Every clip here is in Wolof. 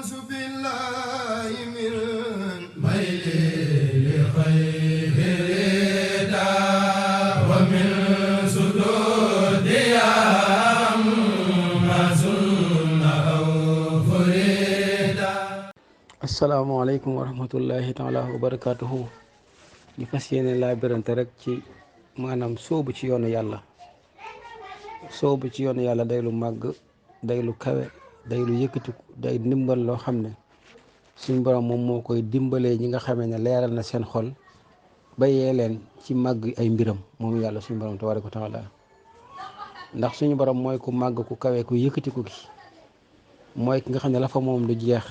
أعوذ بالله من ميل لخير رضا ومن سدود ما زن أو فريدا. asalaamaaleykum wa rahmatullahi taala wa barakaatuhu. ñu fas yéene laa birante rek ci maanaam soobu ci yoonu yàlla. soobu ci yoonu yàlla day lu màgg, day lu kawe, day lu yëkkatiku, day ndimbal loo xam ne suñ borom moom moo koy dimbalee ñi nga xamee ne leeral na seen xol ba yee leen ci màgg ay mbiram moom yàlla suñu borom tabaaraka wa taala. ndax suñu borom mooy ku màgg, ku kawe, ku yëkkatiku ki mooy ki nga xam ne la fa moom du jeex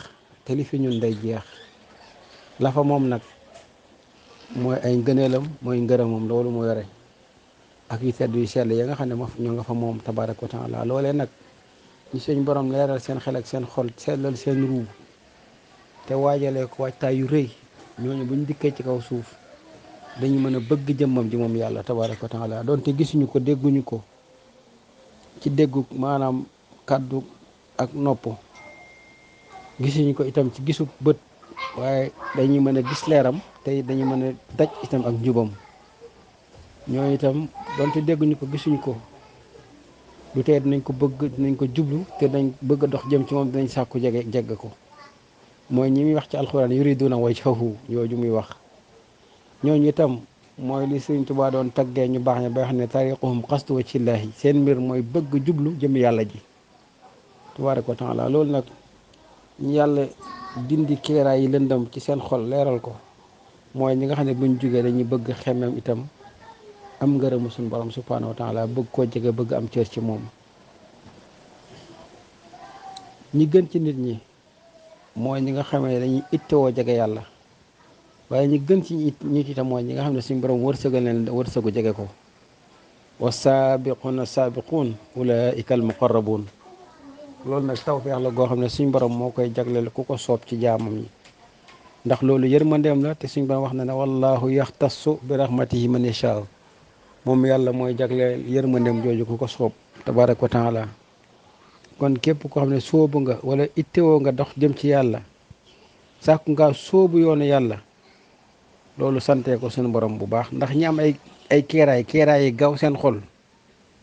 te li fi ñun day jeex. la fa moom nag mooy ay ngëneelam, mooy ngërëmam, loolu moo yore ak yu tedd yu sell ya nga xam ne ñoo nga fa moom tabaaraka wa taala. loolee nag ñu suñ borom leeral seen xel ak seen xol, sellal seen ruu te waajalee ko waajtaay yu rëy, ñooñu buñ dikkee ci kaw suuf dañu mën a bëgg jëmmam ji moom yàlla tabaaraka wa taala. doonte gisuñu ko, dégguñu ko ci déggu maanaam kàddu ak nopp, gisuñu ko itam ci gisu bët, waaye dañuy mën a gis leeram te dañu mën a daj itam ak njubam. ñoo itam doonte dégguñu ko, gisuñu ko, du tee dinañ ko bëgg, dinañ ko jublu te dañ bëgg a dox jëm ci moom, dinañ sàkku jegg ko. mooy ñi muy wax ci alxuraan yuriduna wajhahu, yooju muy wax. ñooñu itam mooy li Sëriñ Tuubaa doon taggee ñu baax ña ba xam ne tariquhum qasdu wajhillaahi, seen mbir mooy bëgg jublu jëm yàlla ji tabaaraka wa taala. loolu nag ñu yàlla dindi kéeraay yi lëndëm ci seen xol leeral ko, mooy ñi nga xam ne buñ jógee dañuy bëgg xemmeem itam am ngërëmu suñu borom subhaanahu wa taala, bëgg koo jege, bëgg am cër ci moom. ñi gën ci nit ñi mooy ñi nga xamee ne dañuy ittewoo jege yàlla, waaye ñi gën ci nit itam mooy ñi nga xam ne suñu borom wërsëgal leen wërsëgu jege ko. wa saabiquuna saabiquun ulaika al muqarrabuun. loolu nag tawfeex la goo xam ne suñ borom moo koy jagleel ku ko soob ci jaamam yi, ndax loolu yërmandeem la. te suñ borom wax na ne wallahu yaxtassu bi rahmatihi man yashaa, moom yàlla mooy jagleel yërmandeem jooju ku ko soob tabaaraka wa taala. kon képp koo xam ne soobu nga wala ittewoo nga dox jëm ci yàlla, sàkku nga soobu yoonu yàlla, loolu santee ko suñu borom bu baax. ndax ñi am ay kéeraay yi gaw seen xol,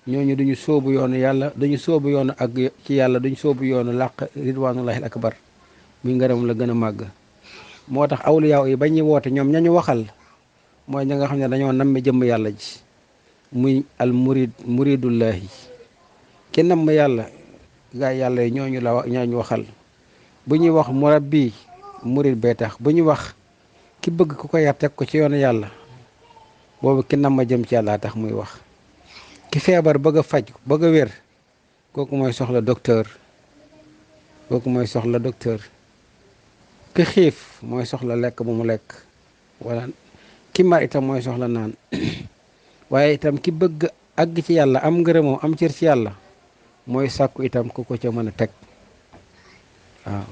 ñooñu duñu soobu yoonu yàlla, duñu soobu yoonu ak ci yàlla, duñu soobu yoonu làq ridwanullahi akbar, muy ngërëm la gën a màgg. moo tax awliyaaw yi ba ñuy woote ñoom ñañu waxal mooy ñi nga xam ne dañoo namme jëmm yàlla ji, muy al muridullahi. ki namm yàlla, gaay yàlla yi ñooñu waxal. bu ñuy wax murabbi, murid bee tax. bu ñuy wax ki bëgg ku ko yar teg ko ci yoonu yàlla, boobu ki namm jëm ci yàlla tax muy wax. ki feebar bëgg a faj, bëgg a wér, kooku mooy soxla docteur, ki xiif mooy soxla lekk bu mu lekk, wala ki mar itam mooy soxla naan. waaye itam ki bëgg àgg ci yàlla, am ngërëmoo, am cër ci yàlla, mooy sàkku itam ku ko ca mën a teg. waaw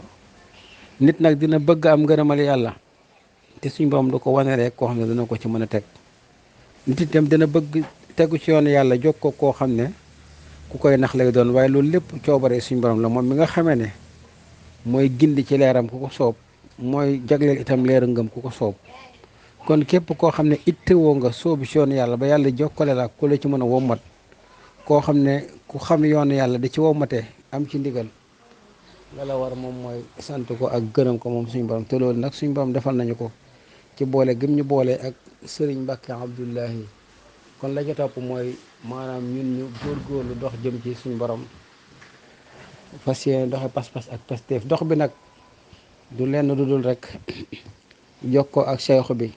nit nag dina bëgg am ngërëmal yàlla te suñ borom du ko wane rek koo xam ne dina ko ci mën a teg. nit itam dina bëgg tegu ci yoonu yàlla jog ko koo xam ne ku koy nax lay doon, waaye loolu lépp coobare suñ borom la, moom mi nga xamee ne mooy gindi ci leeram ku ko soob, mooy jagleel itam leeru ngëm ku ko soob. kon képp koo xam ne ittewoo nga soobu ci yoonu yàlla ba yàlla jokkale la ku la ci mën a wommat, koo xam ne ku xam yoonu yàlla di ci wommatee am ci ndigal, la war moom mooy sant ko ak gërëm ko moom suñu borom. te loolu nag suñu borom defal nañu ko ci boole gëm ñu boole ak Sëriñ Mbàkke Abdullahi. kon la ca topp mooy maanaam ñun ñu góorgóorlu dox jëm ci suñu borom, fas yéene doxe pas-pas ak pasteef. dox bi nag du lenn du dul rek jokkoo ak seexu bi,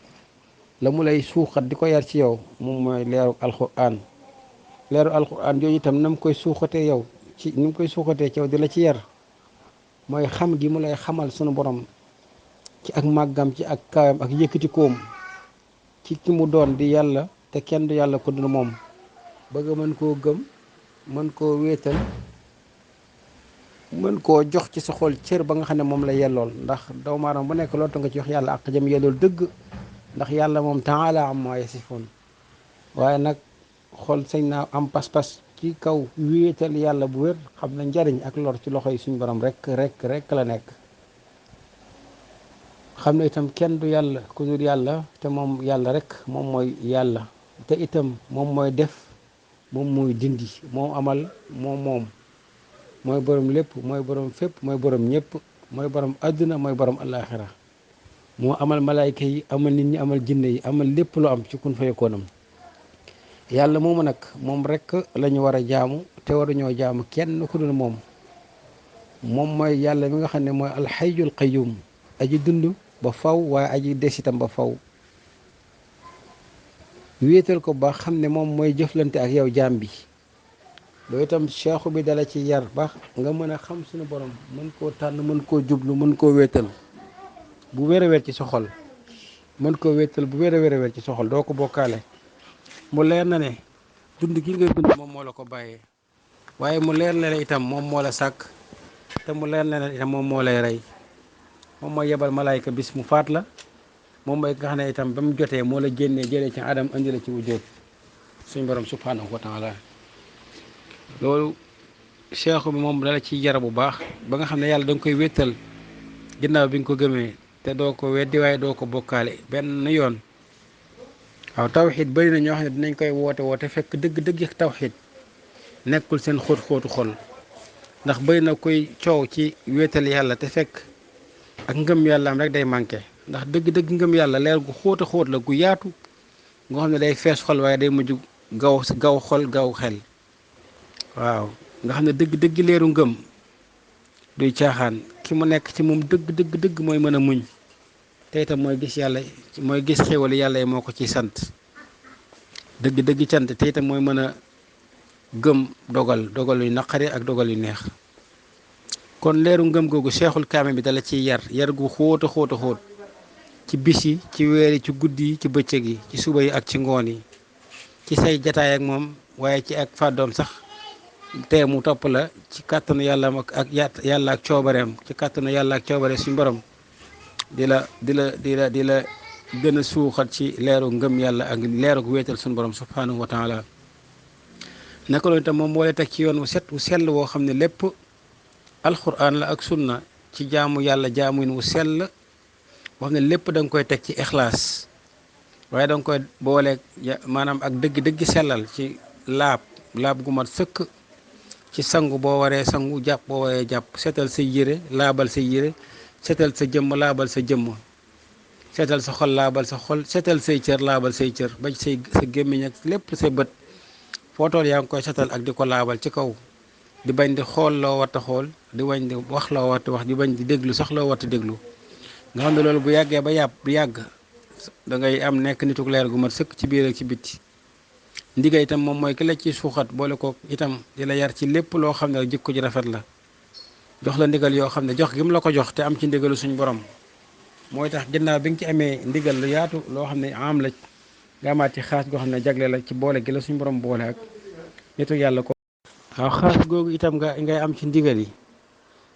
la mu lay suuxat di ko yar ci yow moom mooy leeru alxuraan. leeru alxuraan yooyu itam na mu koy suuxatee yow ci ni mu koy suuxatee ci yow di la ci yar, mooy xam gi mu lay xamal sunu borom ci ak màggam, ci ak kaawam, ak yëkkatikoom, ci ki mu doon di yàlla te kenn du yàlla ko dul moom. bëgg mën koo gëm, mën koo wéetal, mën koo jox ci sa xol cër ba nga xam ne moom la yellool. ndax doomu aadama bu nekk lootu nga ci wax yàlla ak jëm yellool dëgg, ndax yàlla moom taala amma yasifoon. waaye nag xol sañ naa am pas-pas ci kaw wéetal yàlla bu wér, xam na njariñ ak lor ci loxo yi suñu borom rek la nekk. xam ne itam kenn du yàlla ku dul yàlla te moom yàlla rek moom mooy yàlla te itam moom mooy def moom mooy dindi moom amal moom mooy borom lépp mooy borom fépp mooy borom ñëpp mooy borom àdduna mooy borom alaxira moo amal malaayka yi amal nit ñi amal jinne yi amal lépp lu am ci kun fayakoonam yàlla moomu nag moom rek la ñu war a jaamu te waruñoo jaamu kenn ku dul moom mooy yàlla mi nga xam ne mooy alxayyul qayyum aji dund ba faw waaye aji des itam ba faw wéetal ko ba xam ne moom mooy jëflante ak yow jaam bi loolu itam cheikhu bi dala ci yar ba nga mën a xam suñu borom mën koo tànn mën koo jublu mën koo wéetal bu wér a wér ci sa xol mën koo wéetal bu wér a wér ci sa xol doo ko bokkaale mu leer na ne dund gi ngay dund moom moo la ko bàyyee waaye mu leer na ne itam moom moo la sàkk te mu leer na ne itam moom moo lay rey moom mooy yebal malaayka bis mu faat la moom mooy nga xam ne itam ba mu jotee moo la génnee jëlee ci adam andi la ci wujjóot suñ borom subhanahu wa taala loolu cheikhu bi moom dala ci yara bu baax ba nga xam ne yàlla da nga koy wéttal ginnaaw bi nga ko gëmee te doo ko weddi waaye doo ko bokkaale benn yoon waaw tawxiid bëri na ñoo xam ne dinañ koy woote fekk dëgg tawxiid nekkul seen xóot-xóotu xol ndax bëri na koy coow ci wéetal yàlla te fekk ak ngëm yàlla am rek day manqué ndax dëgg ngëm yàlla leer gu xóota xóot la gu yaatu nga xam ne day fees xol waaye day mujj gaw xol gaw xel waaw nga xam ne dëgg leeru ngëm duy caaxaan ki mu nekk ci moom dëgg mooy mën a muñ te itam mooy gis yàlla mooy gis xéwal yàlla yi moo ko ci sant dëgg cant te itam mooy mën a gëm dogal yu naqari ak dogal yu neex kon leeru ngëm googu seexul kaame bi dala ciy yar gu xóota xóot ci bis yi ci weer yi ci guddi yi ci bëccëg yi ci suba yi ak ci ngoon yi ci say jataay ak moom waaye ci ak fàddoom sax te mu topp la ci kàttanu yàlla ak yàlla ak coobareem ci kàttanu yàlla ak coobare suñu borom di la gën a suuxat ci leeru ngëm yàlla ak leeru wéetal suñu borom subhanahu wa taala naka loolu itam moom moo lay teg ci yoon wu set wu sell woo xam ne lépp alquran la ak sunna ci jaamu yàlla jaamuin wu sell wax ne lépp da nga koy teg ci ixlaas waaye da nga koy booleeg maanaam ak dëgg sellal ci laab gu mat sëkk ci sangu boo waree sangu jàpp boo waree jàpp seetal sa yére laabal sa yére seetal sa jëmm laabal sa jëmm seetal sa xol laabal sa xol seetal say cër laabal say cër ba sa gémmiñ ak lépp say bët foo tool yaa ngi koy seetal ak di ko laabal ci kaw di bañ di xool loo war a xool di bañ di wax loo war a wax di bañ di déglu sax loo war a déglu nga xam ne loolu bu yàggee ba yàgg da ngay am nekk nituk leer gu mat sëkk ci biir ak ci bitti ndigal itam moom mooy ki la ci suuxat boole ko itam di la yar ci lépp loo xam ne rek jikko ji rafet la jox la ndigal yoo xam ne jox gi mu la ko jox te am ci ndigalu suñu borom mooy tax ginnaaw bi nga ci amee ndigal lu yaatu loo xam ne am la nga amaat ci xaas goo xam ne jagle la ci boole gi la suñu borom boole ak nitu yàlla ko waaw xaas googu itam ngay am ci ndigal yi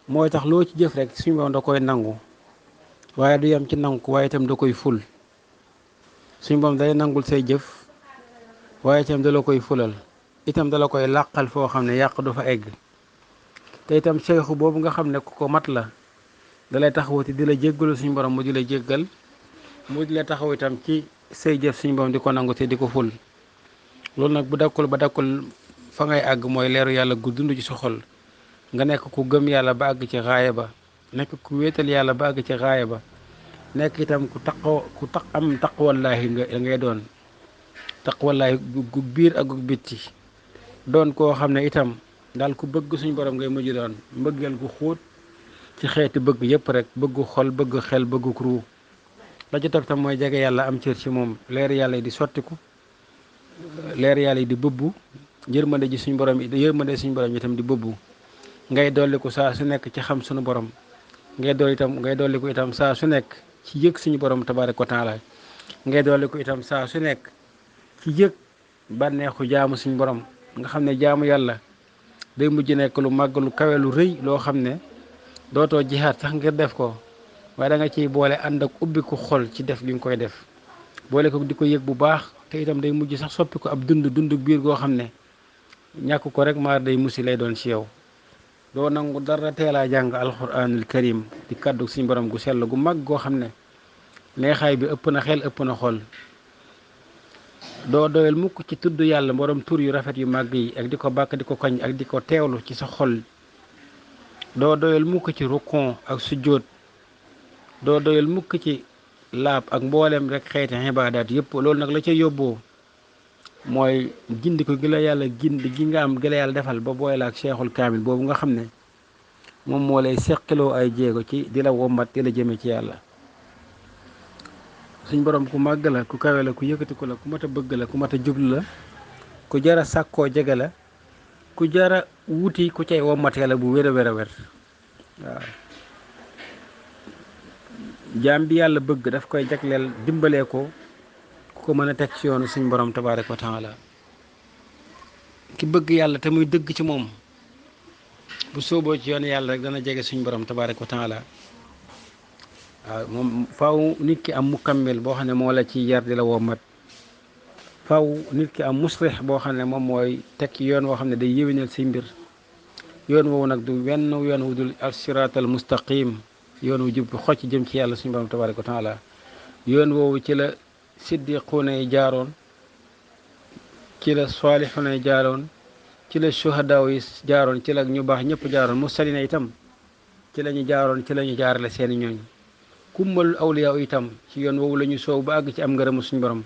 mooy tax loo ci jëf rek suñu borom da koy nangu waaye du yem ci nangu ko waaye itam da koy ful suñu borom day nangul say jëf waaye itam da la koy fulal itam da la koy làqal foo xam ne yàq du fa egg te itam cheikhu boobu nga xam ne ku ko mat la da lay taxawati di la jéggalu suñu borom mu di la jéggal mu di la taxaw itam ci say jëf suñu borom di ko nangu te di ko ful loolu nag bu dakkul ba dakkul fa ngay àgg mooy leeru yàlla gu dund ci sa xol nga nekk ku gëm yàlla ba àgg ci raaya ba nekk ku wéetal yàlla ba àgg ci raaya ba nekk itam ku am taqwallaahi ngay doon taqwallaahi gu biir ak gu bitti doon koo xam ne itam daal ku bëgg suñu borom ngay mujj doon mbëggeel gu xóot ci xeeti bëgg yëpp rek bëggu xol bëgg xel bëggu ruu la ci topp tam mooy jege yàlla am cër ci moom leer yàlla yi di sottiku leer yàlla yi di bëbbu yërmande ji suñu borom yërmande suñu borom itam di bëbbu ngay dolliku saa su nekk ci xam suñu borom ngay dolliku itam saa su nekk ci yëg suñu borom tabaaraka wa taala ngay dolliku itam saa su nekk ci yëg bànneexu jaamu suñu borom nga xam ne jaamu yàlla day mujj nekk lu màgg lu kawe lu rëy loo xam ne dootoo jihaat sax ngir def ko waaye da nga ciy boole ànd ak ubbi ko xol ci def gi nga koy def boole ko di ko yëg bu baax te itam day mujj sax soppi ko ab dund biir goo xam ne ñàkk ko rek maar day musi lay doon ci yow doo nangu dara teelaa jàng alquranul karim di kaddu suñu borom gu sell gu mag goo xam ne neexaay bi ëpp na xel ëpp na xol doo doyal mukk ci tudd yàlla borom tur yu rafet yu màgg yi ak di ko bàkk di ko kañ ak di ko teewlu ci sa xol doo doyal mukk ci rukon ak sujjóot doo doyal mukk ci laab ak mboolem rek xeeti ibaadaat yëpp loolu nag la ca yóbboo mooy gindi ko gi la yàlla gindi gi nga am gi la yàlla defal ba booy la ak cheikhul kaamil boobu nga xam ne moom moo lay seqiloo ay jéego ci di la wommat di la jëme ci yàlla suñ borom ku màgg la ku kawe la ku yëkkatiku la ku mat a bëgg la ku mat a jublu la ku jara sàkkoo jege la ku jara wuti ku cay wommatee la bu wér a wér a wér waaw jaam bi yàlla bëgg daf koy jagleel dimbalee ko ku ko mën a teg ci yoonu suñ borom tabaaraka wa taala ki bëgg yàlla te muy dëgg ci moom bu sooboo ci yoonu yàlla rek dana jege suñ borom tabaaraka wa taala waaw moom faaw nit ki am mukammil boo xam ne moo la ci yar di la wommat faaw nit ki am musrix boo xam ne moom mooy teg yoon woo xam ne day yéwénal say mbir yoon woowu nag du wenn yoon wu dul as-siraatal mustaqim yoon wu jub xocc jëm ci yàlla suñu borom tabaaraka wa taala yoon woowu ci la siddiquuna yi jaaroon ci la saalixuuna yi jaaroon ci la shuhadaa yi jaaroon ci la ñu baax ñëpp jaaroon mursalina itam ci la ñu jaaroon ci la ñu jaarale seeni ñooñ kummal awliyaa itam ci yoon woowu la ñu soow ba àgg ci am ngërëmu suñu borom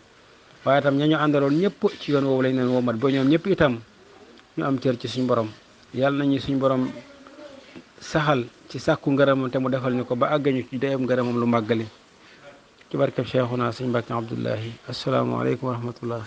waaye itam ña ñu àndaloon ñëpp ci yoon woowu lañ leen womat ba ñoom ñëpp itam ñu am cër ci suñu borom yàlla nañu suñu borom saxal ci sàkku ngërëmam te mu defal ñu ko ba àggañu ci dayam ngërëmam lu màggali ci barkeb Cheikhuna Sëñ Mbàkke Abdullahi assalaamu aleykum wa rahmatullah